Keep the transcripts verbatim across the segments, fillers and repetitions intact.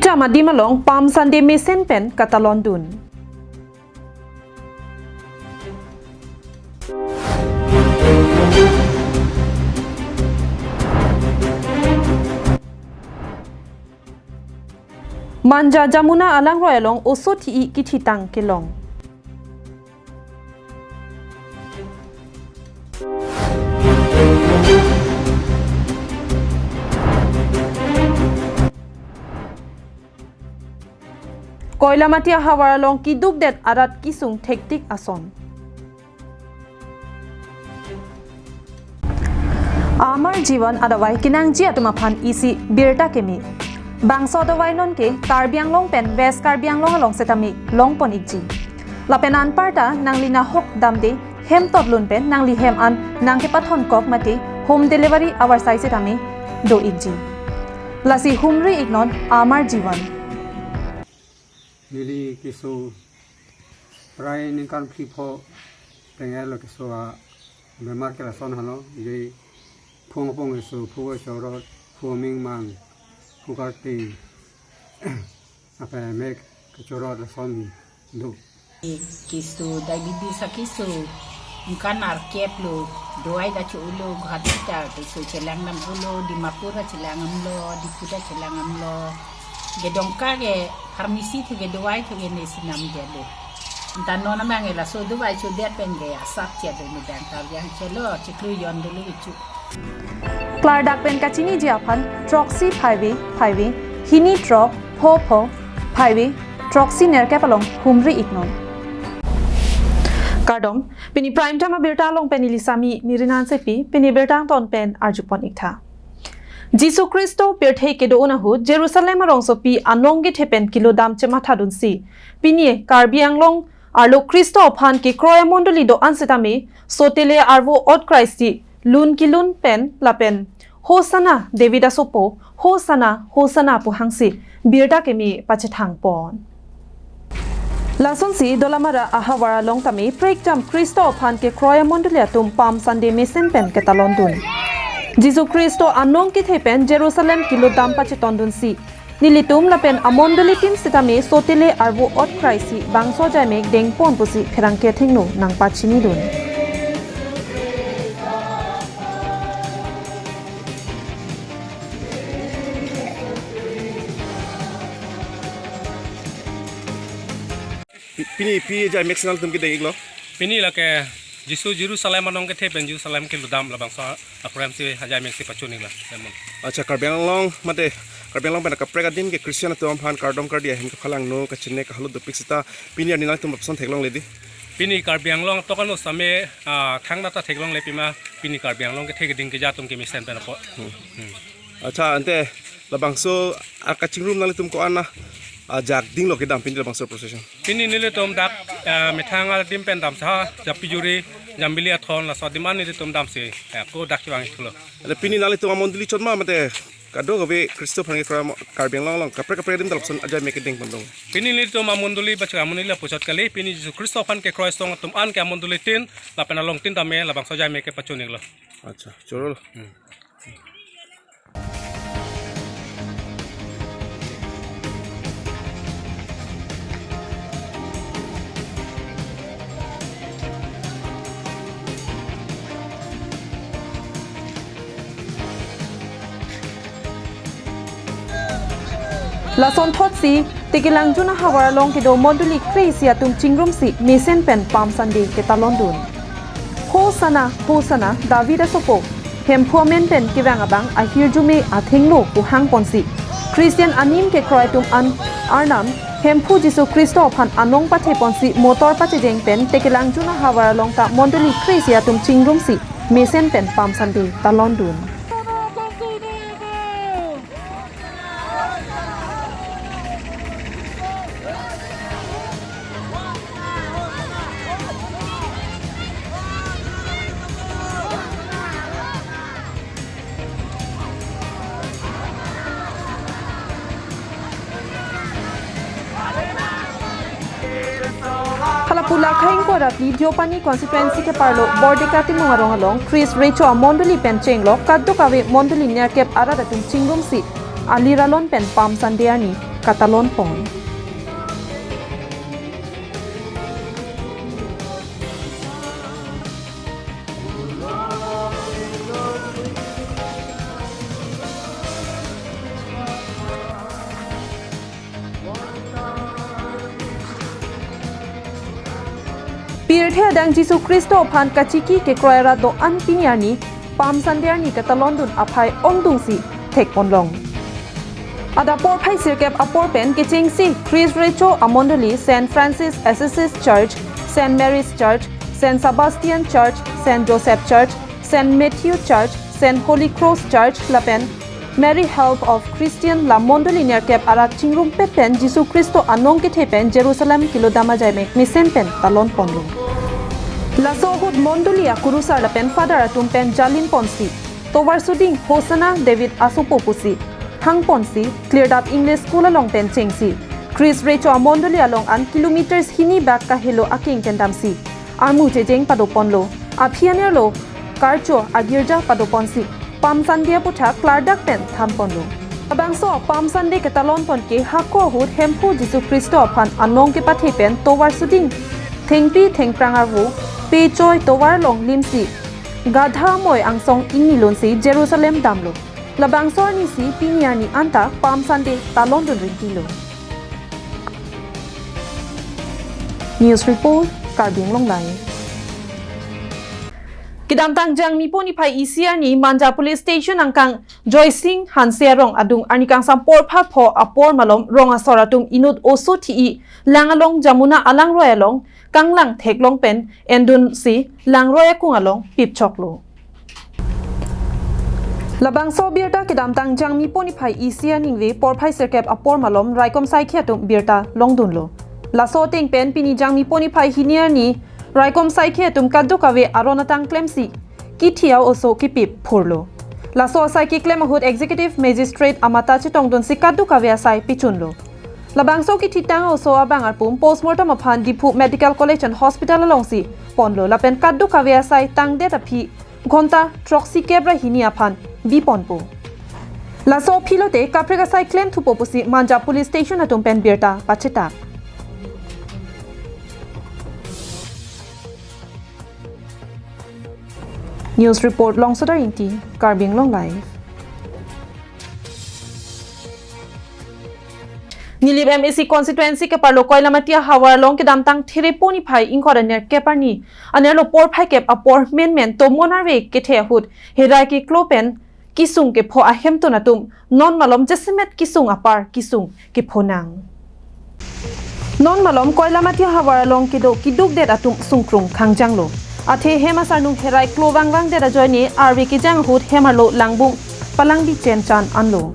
Birta adim along Palm Sunday mesen pen katalon dun. Manja Jamuna alangroi along oso thi-i kithitang kelong. Koilamati ahavar along kidukdet arat kisung thektik ason. Amar Jivan adavai kenangji atum aphan isi birta keme. Bangso adavai nonke Karbi Anglong pen West Karbi Anglong along setame longpon ikji. Lapen anparta nangli nahok damde hem totlun pen nangli hem an nangkepathon kok mate home delivery avarsai setame do ikji. Lasi humri iknon Amar Jivan. Neli keso prai ningkan phli pho tenglo keso abemar ke lason halo, je phung apong keso, phu chorot, phu mingmang, phu karting, ape mek kechorot lason do. Keso diabetes akeso, ningkan arkep lo, dawai ta cho-olo, Guwahati ta keso chelang damlo, Dimapur ta chelang damlo, Diphu ta chelang damlo. Kedongka ke pharmacy thu ke dawai thu ke nesi namdetlo. Anta non abang ke laso dawai chodet pen ke asap che do ni dang ta yang chelo chiklu yon dulu ichu. Klardak pen kachiniji aphan throksi phaive phaive, hini throk, pho pho, phaive, throksi nerkep along humri iknon. Kardom, pini Prime Time abirta along pen neli Sami Mirin Hansepi, pini birta angton pen arjupon iktha. Jisu Khristo pirthe kedo-un ahut Jerusalem arongsopi anong kethe pen kilo dam chemathadunsi, pini Karbi Anglong arlo Khristo aphan kekroi amondoli do-an setame sotele arvo ot kraisi lun kilun pen lapen Hosanna David asopo, Hosanna, Hosanna pu hangsi birta keme pachethangpon. Lasonsi Dolamara ahavar along tame prekjam Khristo aphan kekroi amondoli atum Palm Sunday mesen pen ketalon dun. Jisu Khristo anong kethe pen Jerusalem kilo dam pachetondunsi, nelitum lapen amondolitin setame sotele arvo ot kraisi bangso ajaimek dengpon pusi pherangke athengno nangpachinidun. Pi-, pini pi ajaimek si nangtum kedeng iklo? Pini lake Jisu Jerusalem anong kethe pen Jerusalem kilo dam labangso aprogram si ajaimek si pachun iklo. Lemon. Acha, Karbi Anglong mate Karbi Anglong pen kaprek adim ke Christian atum aphan kardom kardi ahem kephalangno kachine kahalut dopik seta pini arni nangtum lapuson theklongle di? Pini Karbi Anglong tokan lo same, ah, thangta ta theklongle pima pini Karbi Anglong kethe keding keja atum kemesen pen apot. Hmm. Hmm. Acha, ante labangso akachingrum nanglitum ko-an ajak dinglo kedam pini labangso procession? Pini nelitum dak, eh, methang adim pen damsi, Japijuri, Jambili athon laso adim an nelitum damsi, eh, ko dak kevang iklo. Ante pini nanglitum amondoli chot ma mate kadokave Khristo aphan kekroi mo-, Karbi Anglong along kaprek kaprek adim ta lapuson ajaimek kedengpon do? Pini nelitum amondoli bacha amondoli lapuchot kali, pini Jisu Khristo aphan kekroi asong atum an ke amondolitin lapen alongtin tame labangso ajaimek kepachun iklo. Acha, chorolo. Hmm. Lasonthotsi Tekelangjun ahavar along kedo mondoli kre-isi atum chingrumsi mesen pen Palm Sunday ketalondun. Hosanna, Hosanna, David asopo, Hemphu amen pen kevang abang ahirjume athengno pu hangponsi, Christian anim kekroi atum an Arnam Hemphu Jisu Khristo aphan anong patheponsi motor pachejeng pen Tekelangjun ahavar along ta mondoli kre-isi atum chingrumsi mesen pen Palm Sunday talondun. Hala pu la khang ko rap Deopani constituency keparlo Bordeka Timung arong along Christ Recho amondoli pen chenglok kadokave mondoli nerkep arat atum chingrumsi aliralon pen Palm Sunday arni katalon pon. Pirthe adang Jisu Khristo aphan kachiki kekroi arat do-an pini arni Palm Sunday arni katalondun aphai ongdungsi thekponlong. Adap porphai sirkep apor pen kechengsi Christ Recho amondoli Saint Francis Assisi Church, Saint Mary's Church, Saint Sebastian Church, Saint Joseph Church, Saint Matthew Church, Saint Holy Cross Church lapen Mary Help of Christian la mondoli nerkep arat chingrumpet pen Jisu Khristo anong kethe pen Jerusalem kelodam ajai mek mesen pen talon ponlo. Laso ahut mondoli akurusar lapen father atum pen jalin ponsi, tovar suding Hosanna David asopo pusi hang ponsi, Klirdap English School along pen chengsi, Christ Recho amondoli along an kilometers hini bak kahelo akeng pen damsi, armu chejeng pado ponlo, aphi anerlo karcho agirja pado ponsi, Palm Sunday aputhak klardak pen than ponlo. Labangso Palm Sunday ketalon pon ke hako ahut Hemphu Jisu Khristo aphan anong kepathe pen tovar suding thengpi thengphrang arvo pechoi tovar along limsi, Gadha amoi angsong ingni lonsi Jerusalem damlo. Labangso arnisi pini arni anta Palm Sunday talondun rinti lo. News report, Karbi Anglong Live. Kedamtang Jangmi po niphai isi arni Manja Police Station angkang Joysing Hanse arong adung arni kangsam porphai pho apor malom rong asor atum inut oso thi-i lang along Jamuna alangroi along kanglang theklong pen endunsi langroi akung along pipchoklo. Labangso abirta kedamtang Jangmi po niphai isi aningve porphai sirkep apor malom raikom saikhi atum birta longdunlo. Laso ateng pen pini Jangmi po niphai hini arni raikom saikhi atum kadokave aron atang klemsi kithi a-oso kipip phurlo. Laso asai keklem ahut Executive Magistrate amata chetongdunsi kadokave asai pichunlo. Labangso kithitang oso abang arpum postmortem aphan Diphu Medical College and Hospital alongsi ponlo lapen kadokave asai tangdet aphi ghonta throksi kep ra hini aphan biponpo. Laso aphi lote kaprek asai klem thupo pusi Manja Police Station atum pen birta pachetak. News report Longsodar Ingti, Karbi Anglong Live. Nilip M A C constituency keparlo Koilamati ahavar along kedamtang Therepo niphai ingkoi ra nerkep arni anerlo porphai kep apor menmen tomon arve kethe ahut herai keklo pen kisung kepho ahemtun atum non malom jasemet kisung apar kisung kepho nang. Non malom Koilamati ahavar along kedo kedukdet atum sungkrung khangjanglo. Athe hem asarnung herai klo vangvangdet ajoine arve kejang ahut hem arlo langbung palangbi chen chan anlo.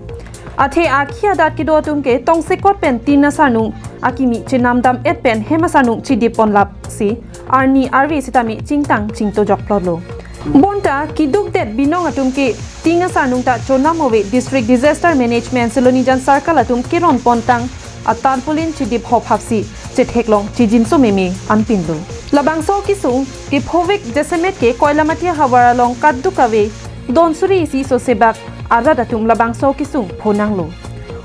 Athe akhi adat kedo atum ke tongsekot pen tin asarnung akimi chenamdam et pen hem asarnung chidip ponlapsi arni arve sitame chingtang chingtojok plotlo. Bonta kedukdet binong atum ke tin asarnung ta chonam ave District Disaster Management Silonijan Circle atum keron pontang a tarpaulin chidip hop hapsi chetheklong chijinso meme anpinlo. Labangso kisung kephovek jasemet ke Koilamati ahavar along kadokave don suri isi sosebak arat atum labangso kisung phonanglo.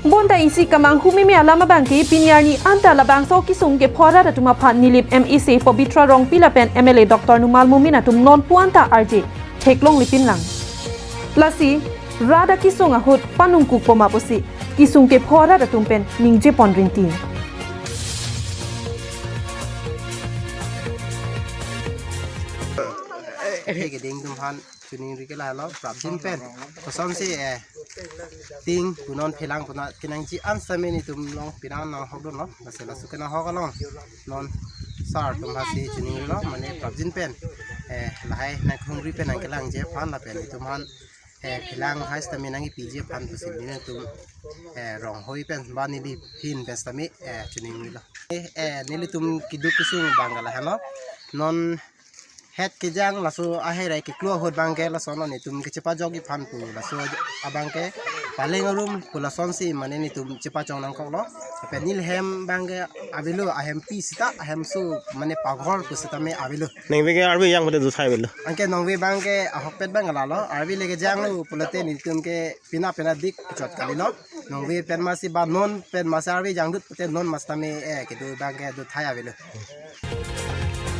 Bonta isi kamanghu meme alam abangke pini arni anta labangso kisung kepho arat atum aphan Nilip M A C Pabitra Rongpi lapen M L A Doctor Numal Momin atum nonpu anta arje theklonglipin lang. Lasi rat akisung ahut panungkukpo ma pusi kisung kepho arat atum pen ningje pon rinti. Keding atum aphan chiningri ke lahelo prapjin pen kosonsi, eh, tin punon phelang puna kenangji an sitame nelitum along pherang nanghokdunlo, lasi laso ke nanghok along non sar atum aphansi chiningrilo, mane prapjin pen, eh, lahai nangkhumri pen nangkelangji aphan lapen itum aphan, eh, phelang hai sitame nangkipiji aphan pusi nelitum, eh, ronghoi pen ba neli phin pen sitame, eh, chiningrilo. Eh, eh, nelitum keduk kesung abang ke lahelo. Non het kejang laso aherai keklo ahut abangke lason nelitum kechepajokji aphan pu laso abangke paleng arum pu lasonsi mane nelitum chepachong nangkoklo. Lapen neli hem abangke avelo, ahempi sita ahemso mane paghor pu sitame avelo. Nangve ke arve yang pada dusai avelo. Anke nangve abangke ahokpet abang lalo, arve le kejanglo pulote nelitum ke pina pina dik chot kalilo. Nongve pen masi ba non pen masi arve jangdut pute non mas tame, eh, kedo abang kedo thai avelo.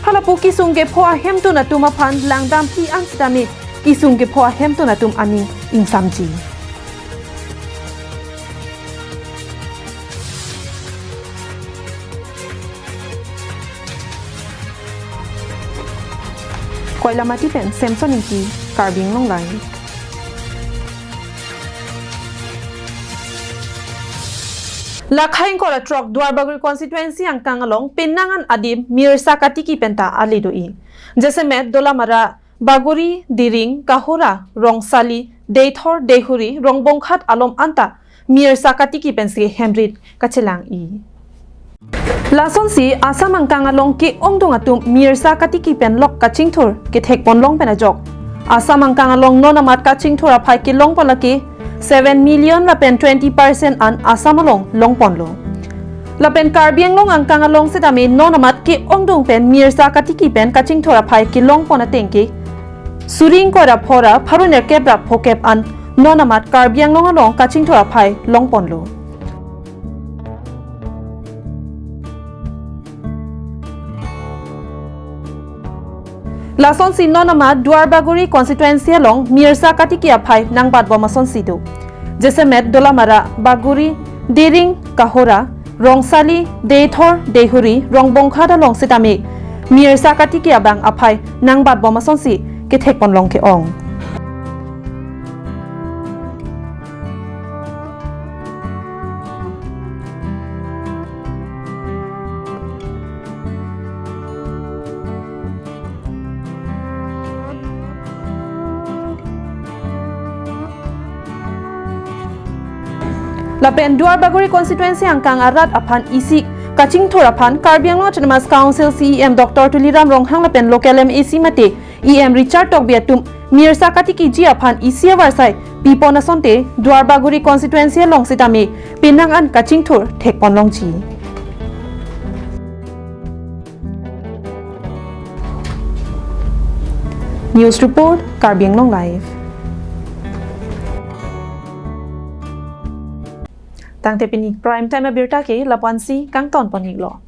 Halapu kesung kepho ahemtun atum aphan langdampi an sitame kesung kepho ahemtun atum aning ingsamji. Koilamati pen Samson Ingti, Karbi Anglong Live. Lakha ingkoi ra throk Duarbagori constituency angkang along penang an adim mirsa katiki penta ale do-i. Jasemet Dolamara, Bagori, Diring, Kahora, Rongsali, Deithor, Deihori, Rongbongkhat along anta mirsa katiki pensi hemrit kachelang-i. Lasonsi Assam angkang along ke-ongdung atum mirsa katiki pen lok kachingthur kethek ponlong pen ajok, Assam angkang along non amat kachingthur aphai kelongpo lake seven million lapen twenty percent an Assam along longponlo. Lapen Karbi Anglong angkang along sitame non amat ke-ongdung pen mirsa katiki pen kachingthur aphai kelongpon ateng ke suri ingkoi ra pho ra pharo nerkep ra phokep an non amat Karbi Anglong along kachingthur aphai longponlo. Lasonsi non amat Duarbagori constituency along mirsa katiki aphai nangbatbom asonsi do. Jasemet Dolamara, Bagori, Diring, Kahora, Rongsali, Deithor, Deihori, Rongbongkhat along sitame mirsa katiki abang aphai nangbatbom asonsi kethek ponlong ke-ong. Lapen Duarbagori constituency angkang arat aphan isi kachingthur aphan Karbi Anglong Autonomous Council C E M Doctor Tuliram Ronghang lapen local M A C mate E M Richard Tokbi atum mirsa katikiji aphan isi avarsai pipon asonte Duarbagori constituency along sitame penang an kachingthur thekpon longji. News report, Karbi Anglong Live. Tangte pini prime time abirta ke lapu-ansi kangtonpon-iklo.